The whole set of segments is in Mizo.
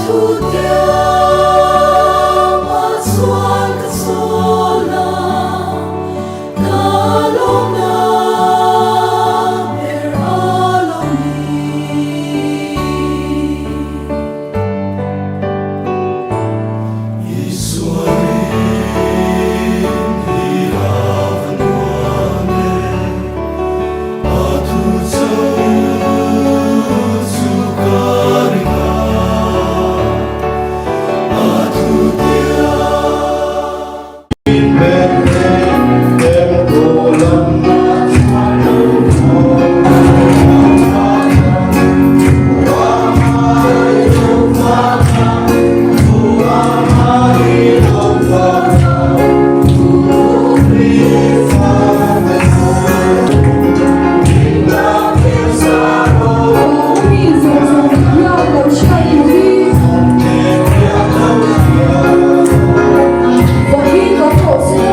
Thutiamah chuan ka chawl a, ka lawmna ber a lo ni. Isua rin hi a va nuam e, a thu chauh chu ka ring a, a thu tiang. Mi zawng zawng hian lo hriat tur hi Vawiin kan rawh se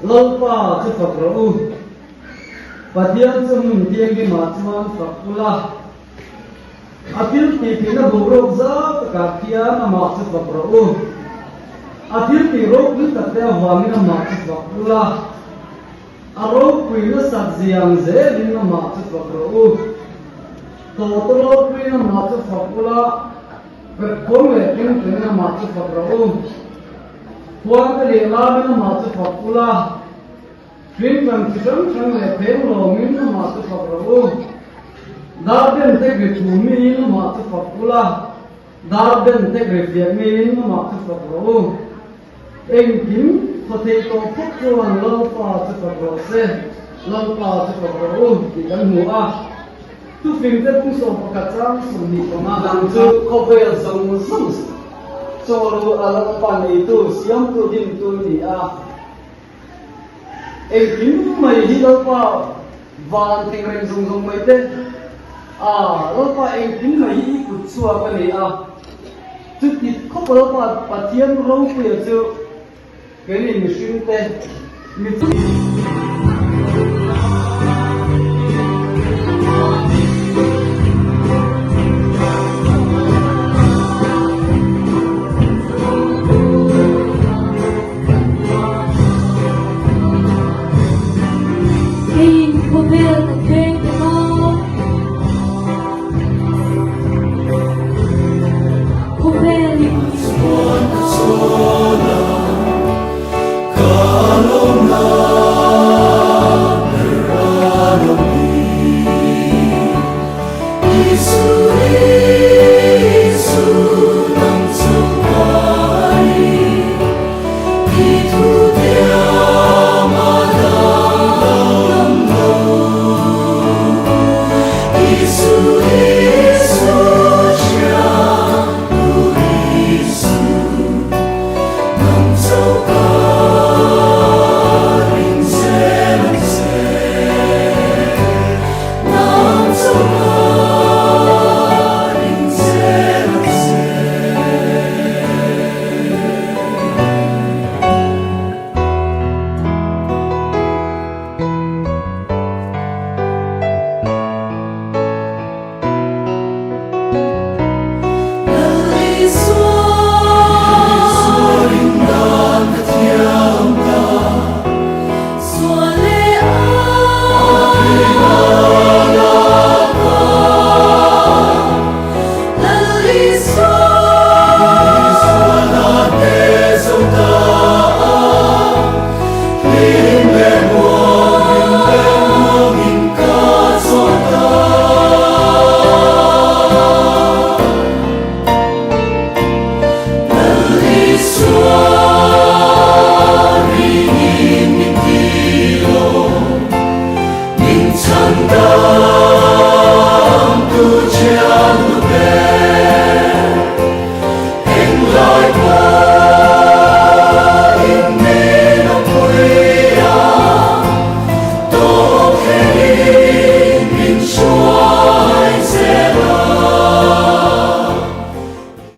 Lalpa chu fak rawh u. Pathian chu hmun thianghlimah chuan fak ula. A thil tih tihna boruak zau takah khian amah chu fak rawh u. A thil tih ropui takte avangin amah chu fak ula. A ropui nasat ziang zelin amah chu fak rawh u. Tawta ropuiin amah chu fak ula, perhkawng leh kengtengin amah chu fak rawh u. Khuangte leh lamin amah chu fak ula, hringtang chi hrang hrang leh pheng lawngin amah chu fak rawh u. Dar ben tek ri thu miin amah chu fak ula, dar ben tek ri fiah miin amah chu fak rawh u. Engkim thaw thei tawh phawt chuan Lalpa chu fak rawh se, Lalpa chu fak rawh u tih kan hmu a. Thufingte pung 11 chang 25. Nang chu khawvel zawng zawng chaw lu a Lalpa neitu, siamtu, dintu i ni a. Engkim mai hi Lalpa van thengreng zawng zawng mai te a, Lalpa engkim mai hi i kut chhuak a ni a. Chuti khawp Lalpa Pathian ropuia chu keini mihringte mi.